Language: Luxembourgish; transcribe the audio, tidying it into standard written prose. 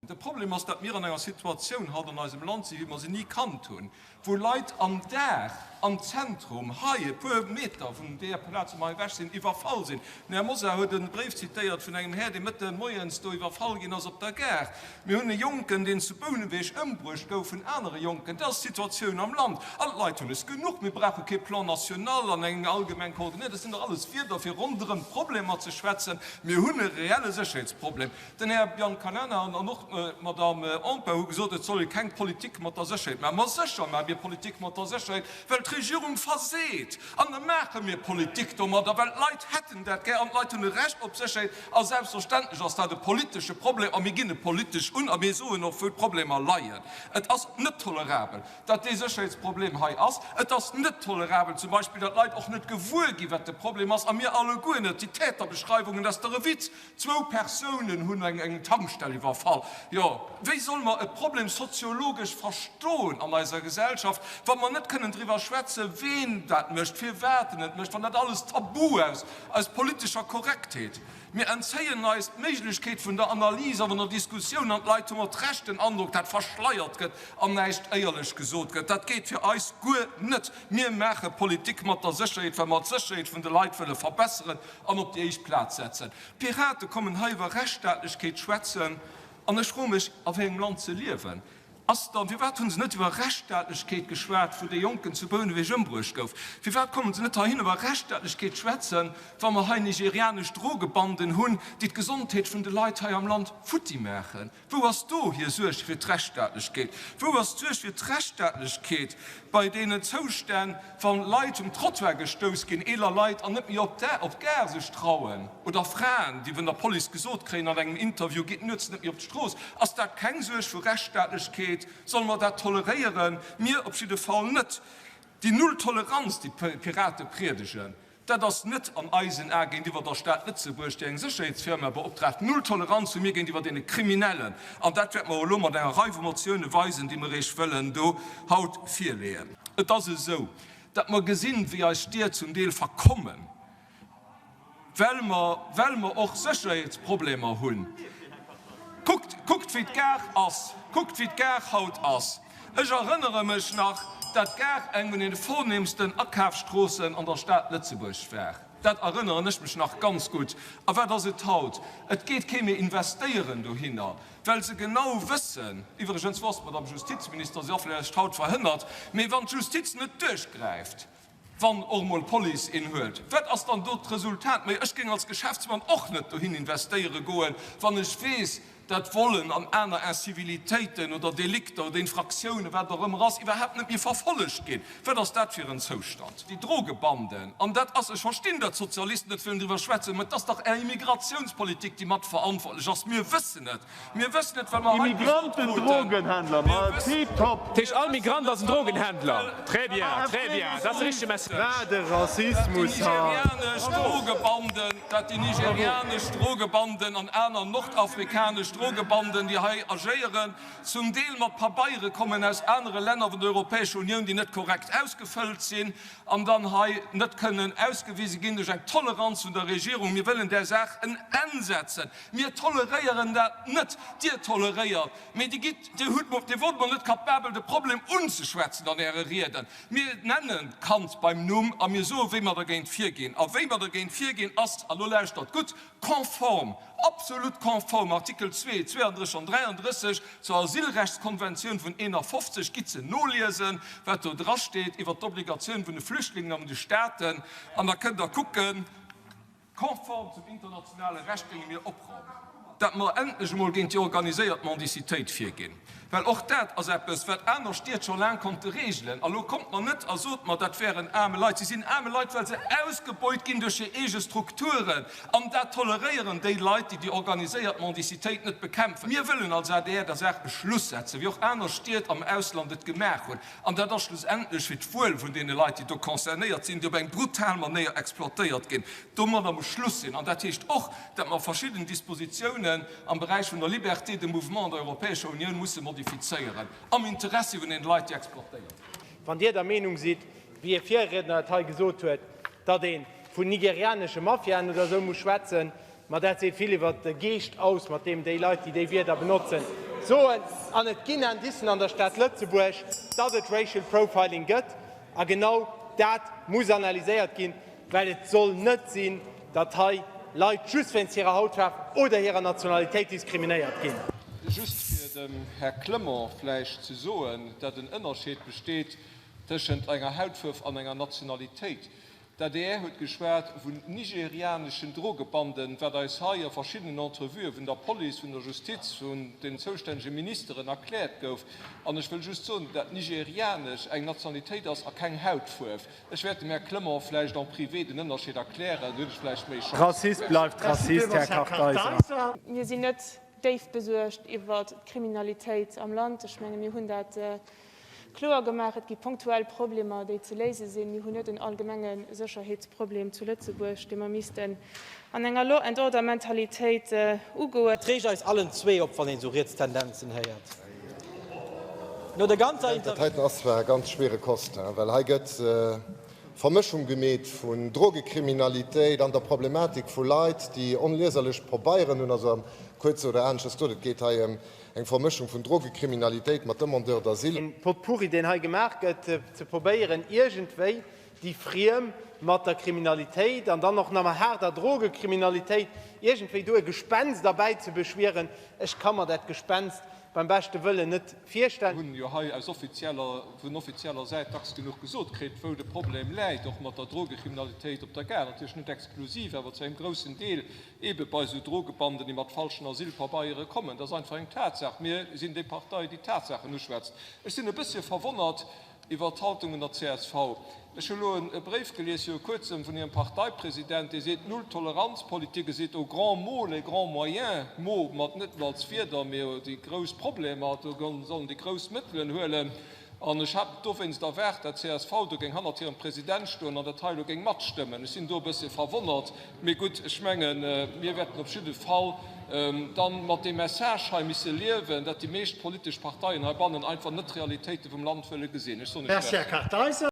De Problem ass, datt mir an enger Situatioun haut an eisem Land sinn, wéi mer se ni kannt hunn, wou Leit am Dag am Zentrum, hei e puer Meter vun deeër Plaz, wou mer hei ewech sinn, iwwerfall sinn. Den Här Mosar huet e Bréif zitéiert vun engem Här, dee Mëtte moies do iwwerfall ginn ass op der Gare. Mir hunn e Jonken, deen zu Bouneweg ëmbruecht gouf vun anere Jonken. Dat ass d'Situatioun am Land. An d'Leit hunn es genuch. Mir brauche kee Plan national an eng allgemeng Koordiniert. Dat sinn dach alles Wierder, fir ronderëm d'Problemer ze schwätzen. Mir hunn e reelle Sécherheetsproblem. Den Här Biancalana an och d'Madame Empain hu gesot, et soll ee keng Politik mat der Sécherheet maachen. Ma sécher maache mir Politik mat der Sécherheet, well d'Regierung verseet. An da maache mir Politik domadder, well d'Leit hätten dat gär an d'Leit hunn e Recht op Sécherheet. A selbstverständlech ass dat e politesche Problem a mir ginn e politesch un a mir soen och, wou d'Problemer leien. Et ass net tolerabel, datt dee Sécherheetsproblem hei ass. Et ass net tolerabel zum Beispill, datt d'Leit och net gewuer ginn, wat de Problem ass, a mir alleguer net. Déi Täterbeschreiwungen, dat ass dach e Witz. Zwou Persounen hunn eng Tankstell iwwerfall. Jo, wéi solle mer e Problem soziologesch verstoen an eiser Gesellschaft, wa mer net kënnen driwwer schwätzen, ween dat mécht, firwat en et mécht, wann dat alles tabu ass aus politescher Korrektheet? Mir entzéien eis d'Méiglechkeet vun der Analys a vun der Diskussioun an d'Leit hu mat Recht den Androck, dat verschleiert gëtt an näischt éierlech gesot gëtt. Dat geet fir eis guer net. Mir maache Politik mat der Sécherheet, well mer d'Sécherheet vun de Leit wëlle verbesseren an op déi éischt Plaz setzen. D'Pirate kommen hei iwwer Rechtsstaatlechkeet schwätzen an ech froe mech, a wéi engem Land se liewen. Ass dann, firwat hu se net iwwer Rechtsstaatlechkeet geschwat, wou dee Jonken zu Bouneweg ëmbruecht gouf? Firwat kommen se net heihin iwwer Rechtsstaatlechkeet schwätzen, wa mer hei nigerianesch Drogebanden hunn, déi d'Gesondheet vun de Leit hei am Land futti maachen? Wou ass do hir Suerg fir d'Rechtsstaatlechkeet? Wou ass d'Suerg fir d'Rechtsstaatlechkeet bei deenen Zoustänn, wann Leit um Trottoir gestouss ginn, eeler Leit, an net méi op d'Gare sech trauen, oder Fraen, déi vun der Police gesot kréien an engem Interview, Gitt nuets net méi op d'Strooss? Ass dat keng Suerg vu Rechtsstaatlechkeet? Solle mer dat toleréieren? Mir op jidde Fall net. Déi Null-Toleranz, déi d'Pirate priedegen, Dat ass net an eisen Ae géintiwwer der Stad Lëtzebuerg, déi eng Sécherheetsfirma beoptraagt. Null Toleranz hu mir géintiwwer deene Kriminellen. An dat wäerte mer och elo mat enger Rei vu Motioune weisen, déi mer Iech wëllen do haut virleeën. Et ass esou, datt mer gesinn, wéi eis Stied zum Deel verkommen, well mer, well mer och Sécherheetsproblemer hunn. Kuckt, kuckt wéi d'Gare ass, kuckt wéi d'Gare haut ass. Ech erënnere mech nach, dat d'Gare eng vun den vornehmsten Akafsstroossen an der Stad Lëtzebuerg war. Dat erënneren ech mech nach ganz gutt. A wat ass et haut? Et geet kee méi investéieren dohinner, well se genau wëssen, iwwregens, wou ass d'Madame Justizminister, si ass vläicht haut verhënnert, mee wann d'Justiz net duerchgräift, Wann och emol d'Police een huet, wat ass dann do d'Resultat? Mä ech géing als Geschäftsmann och net dohin investéiere goen, wann ech weess, dat Vollen an aner Incivilitéiten oder Delikter oder Infraktiounen, wat et och ëmmer ass, iwwerhaapt net méi verfollegt ginn. Wat ass dat fir en Zoustand? Déi Drogebanden, an dat ass, ech verstinn, datt d'Sozialisten net wëllen driwwer schwätzen, mä et ass dach Är Immigratiounspolitik, déi mat verantwortlech ass. Mir wëssen et. Mir wëssen et, well mer hei gesot Immigranten, kruten, Drogenhändler, mir ma wëssen et, tiptop! Dat heescht, all Migrant ass en Drogenhändler. Très bien, très bien, dat ass de richtege Message. Wat e dat déi Rassismus hei! nigerianesch Drogebanden, dat déi nigerianesch Drogebanden an aner nordafrikanesch Drogebanden, déi hei agéieren, zum Deel mat Pabeiere kommen aus anere Länner vun der Europäescher Unioun, déi net korrekt ausgefëllt sinn an dann hei net kënnen ausgewise ginn duerch eng Toleranz vun der Regierung. Mir wëllen där Saach en Enn setzen. Mir toleréieren dat net. Dir toleréiert, mee Dir gitt, Dir hutt, Dir wort mol net capabel de Problem unzeschwätzen an Äre Rieden. Mir nennen d'Kand beim Numm a mir soe wéi mer dergéint virginn. A wéi mer dergéint virginn ass, a lo lauschtert gutt, konform, absolut konform Artikel 2, 32 an 33 zur Asylrechtskonventioun vun 51. Gitt se noliesen, wat do drasteet iwwert d'Obligatioun vun de Flüchtlingen a vun de Staaten, an da kënnt Der kucken, Konform zum internationale Recht géinge mir opraumen, dat mer endlech emol géint déi organiséiert Mendicitéit virginn, well och dat ass eppes, wat aner Stied scho laang konnte regelen. A lo kommt mer net a sot mer, dat wären aarme Leit. Si sinn aarme Leit, well se ausgebeut ginn duerch hir eege Strukturen. An dat toleréieren déi Leit, déi déi organiséiert Mendicitéit net bekämpfen. Mir wëllen als adr der Saach e Schluss setzen, wéi och aner Stied am Ausland et gemaach hunn. An dat ass schlussendlech fir d'Wuel vun deene Leit, déi do concernéiert sinn, déi op eng brutal Manéier exploitéiert ginn. Domadder muss Schluss sinn. An dat heescht och, datt mer verschidden Dispositiounen am Beräich vun der Liberté de mouvement an der Europäescher Unioun musse modifizéieren, am Interessi vun deene Leit, déi exploitéiert ginn. Wann Dir der Meenung sidd, wéi ee Virriedner et hei gesot huet, datt ee vun nigerianesche Mafiaen oder esou muss schwätzen, Ma dat seet vill iwwert de Geescht aus, mat deem déi Leit, déi déi Wierder benotzen. soen, an et ginn Indicen an der Stad Lëtzebuerg, datt et Racial Profiling gëtt. A genau dat muss analyséiert ginn, well et soll net sinn, datt hei Leit just wéinst hirer Hautfaarf oder hirer Nationalitéit diskriminéiert ginn. Just fir dem Här Clement vläicht ze soen, datt en Ënnerscheed besteet tëschent enger Hautfuerf an enger Nationalitéit. D'adr huet geschwat vun nigerianeschen Drogebanden, wat eis hei a verschiddenen Entrevuë vun der Police, vun der Justiz, vun den zoustännege Ministeren erkläert gouf. An ech wëll just soen, dat nigerianesch eng Nationalitéit ass a keng Hautfuerf. Ech wäert dem Här Clement vläicht en privé den Ënnerscheed erklären, do hunn ech vläicht méi Chance. Rassist bleift Rassist, Här Kartheiser. Mir sinn net déif besuergt iwwert d'Kriminalitéit am Land. Ech menge mir hunn dat Kloer gemaach, et gi punktuell Problemer, déi ze léise sinn. Mir hunn net en allgemenge Sécherheetsproblem zu Lëtzebuerg, dee mer missten an enger Law-and-order-Mentalitéit ugoen. Et reegt eis allen zwee op, wann een esou riets Tendenzen héiert. No der ganzer Inter. Dat heiten ass zwar ganz schwere Kost, well hei gëtt Vermëschung gemeet vun Drogekriminalitéit an der Problematik vu Leit, déi onlieserlech Pobeieren hunn, also am Kuerze oder aneschters gesot, et geet hei ëm eng Vermëschung vun Drogekriminalitéit mat Demandeurs d'asile. Dee Potpourri, deen hei gemaach gëtt, ze probéieren iergendwéi déi Friem mat der Kriminalitéit an dann och nach mat haarder Drogekriminalitéit iergendwéi do e Gespenst erbäizebeschwieren, ech ka mer dat Gespenst beim beschte Wëllen net virstellen. Mir hunn jo hei aus offizieller, vun offizieller Säit dacks genuch gesot kritt, wou de Problem läit, och mat der Drogekriminalitéit op der Gare, natierlech net exklusiv, awer zu engem groussen Deel eebe bei esou Drogebanden, déi mat falschen Asylpabeiere kommen. Dat ass einfach eng Tatsaach. Mir sinn déi Partei, déi d'Tatsaachen uschwätzt. Ech sinn e bëssche verwonnert iwwert d'Haltung un der csv. Ech hu elo e Bréif gelies viru Kuerzem vun hirem Parteipresident, dee seet, Null-Toleranz-Politik, e seet aux grands maux les grands moyens, maux mat net nëmme als Wierder, mee déi grouss Problemer, do sollen déi grouss Mëttelen huelen. An ech hat dowéinst erwaart, dat csv do géing hannert hirem President stoen an dat hei elo géing matstëmmen. Ech sinn do e bëssche verwonnert. Mee gutt, ech mengen, mir wäerten op jidde Fall dann mat deem Message hei misse liewen, dat déi meescht politesch Parteien heibannen einfach net d'Realitéite vum Land wëlle gesinn. Ech soen Iech Merci. Merci, Här Kartheiser.